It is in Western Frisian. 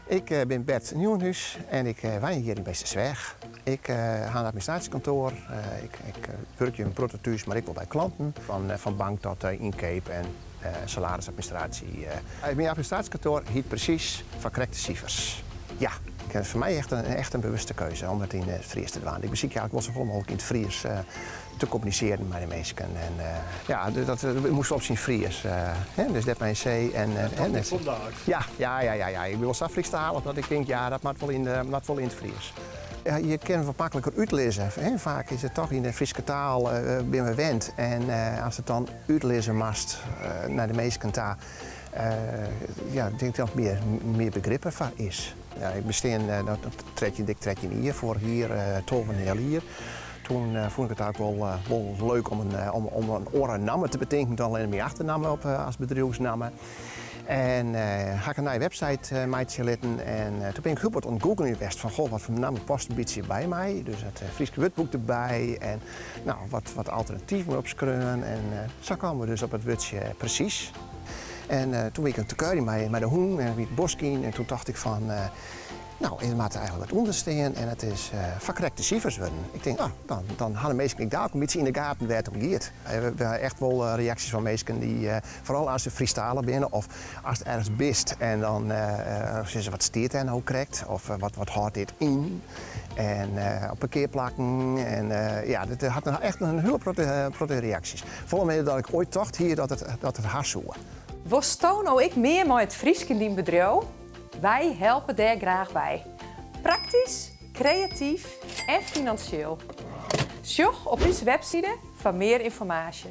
Ik bin Bert Nieuwenhuis en ik wenje hjir yn Beetstersweach. Ik ha in administraasjekantoar. Ik wurkje in protte thús, mar ek wol by klanten. Fan bank tot ynkeap en salarisadministraasje. Myn administraasjekantoar hyt presys foar krekte sifers. Ja, it is foar my echt in bewuste keuze om it yn it Frysk te dwaan. Ik besykje eigentlik wol safolle mooglik yn it Frysk te kommunisearjen mei de minsken. En ja, dat moast op syn Frysk. Dus net mei in C en. Dat vandaag. Ja, ja, ja, ja, ja. Ik bin wol sa Frysktalich dat ik tink, ja, dat moat wol yn, moat wol yn it Frysk. Ja, je kinne it wat makliker útlizze. Faak is it toch yn de Fryske taal binne we wend. En ast it dan útlizze moatst nei de minsken ta, ja, ik tink dat mear, mear begrip derfoar is. Ja, ik bestean no 13, dik 13 jier, foarich jier 12,5 jier. Toen fûn ik it eigentlik wol, wol leuk om in oare namme te betinken dan allinnich myn achternamme op, as bedriuwsnamme. En ha ik in nije website meitsje litten en toen bin ik hiel wat oan it googlen west fan goh, wat foar namme past in bytsje by my. Dus it Fryske wurdboek derby en no, wat alternativen opskreaun en sa kamen we dus op it wurdsje presys. En toen wie ik te kuierjen mei de hûn en wie it bosk yn en toen tocht ik fan, no, it moat eigentlik wat ûnder stean en it is foar krekte sifers wurden. Ik tink, ah, dan ha de minsken ek dalik in bytsje yn de gaten wêr't it om giet. We ha echt wol reaksjes fan minsken dy't, foaral as se Frysktalich binne of ast ergens bist en dan sizze se wat stiet dêr no krekt of wat hâldt dit yn en op parkearplakken en ja, dit hat echt in hiele protte reaksjes. Folle mear dan ik oait tocht hie dat it ha soe. Wolsto no ek mear mei it Frysk yn dyn bedriuw? Wy helpe dêr graach by. Praktysk, kreatyf en finansjeel. Sjoch op ús webside foar mear ynformaasje.